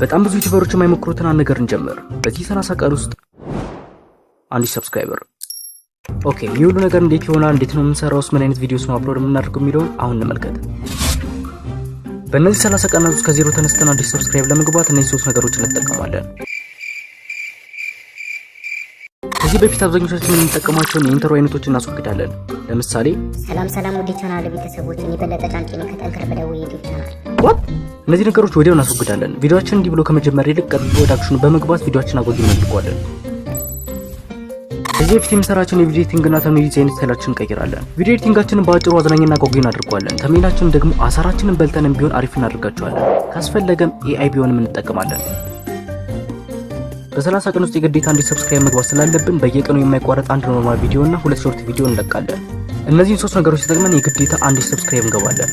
በጣም ብዙ ዩቲዩበሮች የማይሞክሩትን አንድ ነገር እንጀምር። በዚህ 30 ቀን ውስጥ 1000 subscriber። Okay፣ ይህ ሁሉ ነገር እንዴት ይሆናል? እንዴት ነው የምንሰራውስ? ምን አይነት videos ነው upload የምናደርገው የሚለውን አሁን እንመልከት። በእነዚህ 30 ቀናት ውስጥ ከዜሮ ተነስተን 1000 subscribe ለመግባት እነዚህ ሶስት ነገሮችን እንጠቀማለን። ከዚህ በፊት አብዛኞቻችን የምንጠቀማቸውን የ intro አይነቶች እናስወግዳለን። ለምሳሌ ሰላም ሰላም፣ ውድ ቻናል ቤተሰቦች፣ እኔ በለጠ ጫንቄ ነኝ ከጠንክር በደዌ ዩቲዩብ ቻናል። What? እነዚህ ነገሮች ወዲያው እናስወግዳለን። ቪዲዮአችን እንዲህ ብሎ ከመጀመር ይልቅ ቀጥታ ወደ action ኑ በመግባት ቪዲዮአችን አጓጊ እናደርገዋለን። ከዚህ በፊት የምንሰራቸውን የቪዲዮ editing እና thumbnail design style ኣችንን እንቀይራለን። ቪዲዮ editing ኣችንን በአጭሩ አዝናኝና አጓጊ እናደርገዋለን። Thumbnail ኣችንን ደግሞ አሳራችንን በልተንም ቢሆን አሪፍ እናደርጋቸዋለን። ካስፈለገም AI ቢሆንም እንጠቀማለን። በ30 ቀን ውስጥ የግዴታ 1000 subscribe መግባት ስላለብን በየቀኑ የማይቋረጥ አንድ normal ቪዲዮ እና ሁለት short ቪዲዮ እንለቃለን። እነዚህን ሶስት ነገሮች ተጠቅመን የግዴታ 1000 subscribe እንገባለን።